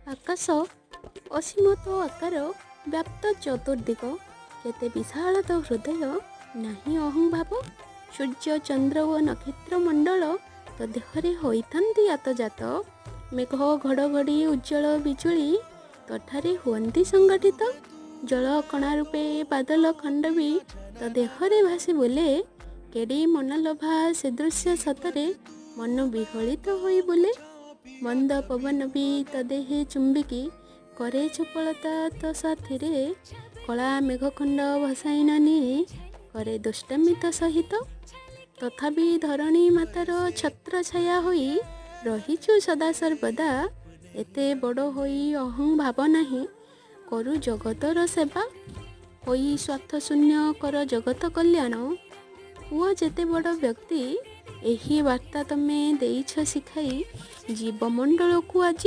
ଆକାଶ ଅସୀମ ତୋ ଆକାର, ବ୍ୟାପ୍ତ ଚତୁର୍ଦିଗ। କେତେ ବିଶାଳ ତୋ ହୃଦୟ, ନାହିଁ ଅହଂଭାବ। ସୂର୍ଯ୍ୟ, ଚନ୍ଦ୍ର ଓ ନକ୍ଷତ୍ର ମଣ୍ଡଳ ତୋ ଦେହରେ ହୋଇଥାନ୍ତି ଆତଯାତ। ମେଘ, ଘଡ଼ଘଡ଼ି, ଉଜ୍ଜ୍ୱଳ ବିଜୁଳି ତୋଠାରେ ହୁଅନ୍ତି ସଂଗଠିତ। ଜଳ କଣା ରୂପେ ବାଦଲ ଖଣ୍ଡ ବି ତୋ ଦେହରେ ଭାସି ବୁଲେ। କେଡ଼େ ମନଲୋଭା ସେ ଦୃଶ୍ୟ ସତରେ, ମନ ବିହଳିତ ହୋଇ ବୁଲେ। ମନ୍ଦ ପବନ ବି ତୋ ଦେହେ ଚୁମ୍ବିକି କରେ ଚପଳତା ତୋ ସାଥିରେ। କଳା ମେଘଖଣ୍ଡ ଭସାଇ ନ ନିଏ, କରେ ଦୁଷ୍ଟାମି ତୋ ସହିତ। ତଥାପି ଧରଣୀ ମାତାର ଛତ୍ର ଛାୟା ହୋଇ ରହିଛୁ ସଦା ସର୍ବଦା। ଏତେ ବଡ଼ ହୋଇ ଅହଂ ଭାବ ନାହିଁ, କରୁ ଜଗତର ସେବା। ହୋଇ ସ୍ୱାର୍ଥ ଶୂନ୍ୟ କର ଜଗତ କଲ୍ୟାଣ। ହୁଅ ଯେତେ ବଡ଼ ବ୍ୟକ୍ତି, ଏହି ବାର୍ତ୍ତା ତମେ ଦେଇଛ ଶିଖାଇ ଜୀବମଣ୍ଡଳକୁ ଆଜି।